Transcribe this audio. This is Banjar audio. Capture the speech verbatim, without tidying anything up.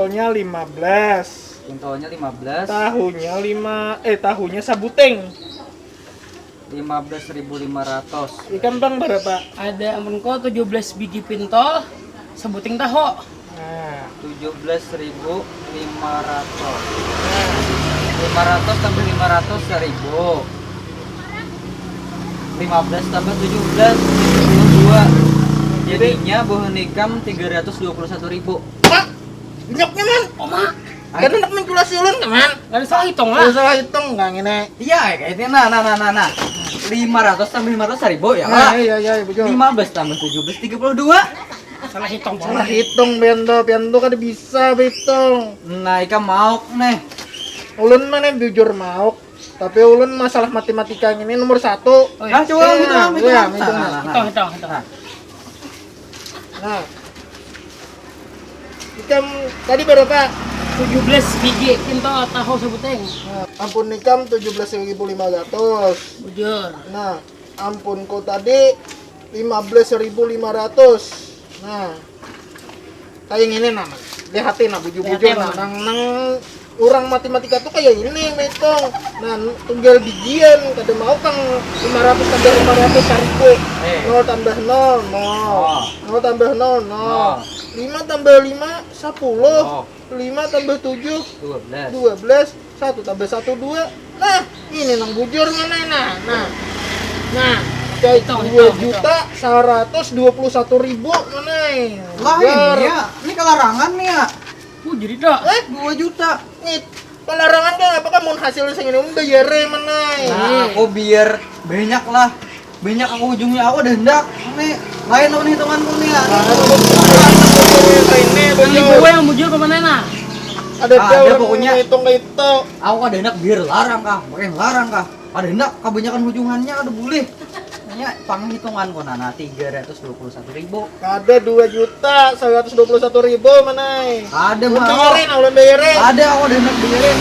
Totalnya lima belas. Pintonya lima belas. Tahunya lima eh tahunya sabuteng. Lima belas ribu lima ratus. Ikam bang berapa? Ada ampun ko tujuh belas biji pintol, sebuting taho. Nah, Tujuh belas ribu lima ratus. Lima ratus tambah lima ratus seribu. Lima belas tambah tujuh belas dua. Jadinya buhan ikam tiga ratus dua puluh satu ribu. Pak, banyaknya man. Oma, Kan anak manipulasi ulun kan man. nggak ada salah hitung Kalau lah. Salah hitung nggak ini. Iya, kayak ini. Nah, nah, nah, nah, nah. Lima ratus tambah lima ratus seribu ya, Nah, Pak. iya iya iya betul. Lima belas tambah tujuh belas tiga puluh dua. Salah hitung Salah Oma. Hitung bento pian tuh kada bisa berhitung. Nah, ikam mauk nih. Ulun mana jujur mauk, tapi ulun masalah matematika ini nomor satu. Oh, Nah, iya. coba Nah, gitu, iya, nah, hitung. nah, nah. Hitung, hitung, hitung. Nah, ikam tadi berapa? Tujuh belas biji pintol taho sebuting. Nah, ampun ikam tujuh belas ribu lima ratus. Bujur. Nah, ampunku tadi lima belas ribu lima ratus. Nah, kayak gini nah, lihatin nah bujur-bujur Lihatin, nah, nah. nang nang orang matematika tuh kayak ini maitung. Nah, tunggal bijian kada mau kang lima ratus tambah lima ratus seribu. Eh. Nol tambah nol nol. Oh. Nol tambah nol nol. Nol. Lima tambah lima sepuluh. Oh. Lima tambah tujuh Dua belas. dua belas. Satu tambah satu dua. Nah, ini nang bujur mana nah. Nah. Nah, kayak Hitung, dua hitung, juta seratus dua puluh satu ribu mana? Lah, ini ya. Ini kelarangan nih ya. Uh, jadi dah. Eh, Dua juta. Nih, pelarangan kan apa kan mun hasilnya segini mun bayar mana? Nah, aku biar banyak lah. Banyak aku ujungnya, aku ada hendak. Nih, lain lawan hitunganku nih ya. Ini Yang ibu gue yang bujur kemana nah? Ada Ah, ada orang pokoknya. Hitung kayak itu. Aku ada hendak biar larang kah, makin larang kah. Ada hendak kebanyakan ujungannya ada boleh. Nya panghitunganku nah, nah tiga ratus dua puluh satu ribu. Ada dua juta seratus dua puluh satu ribu mana? Ada Ulun mau. Bayarin, ulun bayarin. Ada, aku ada hendak bayarin.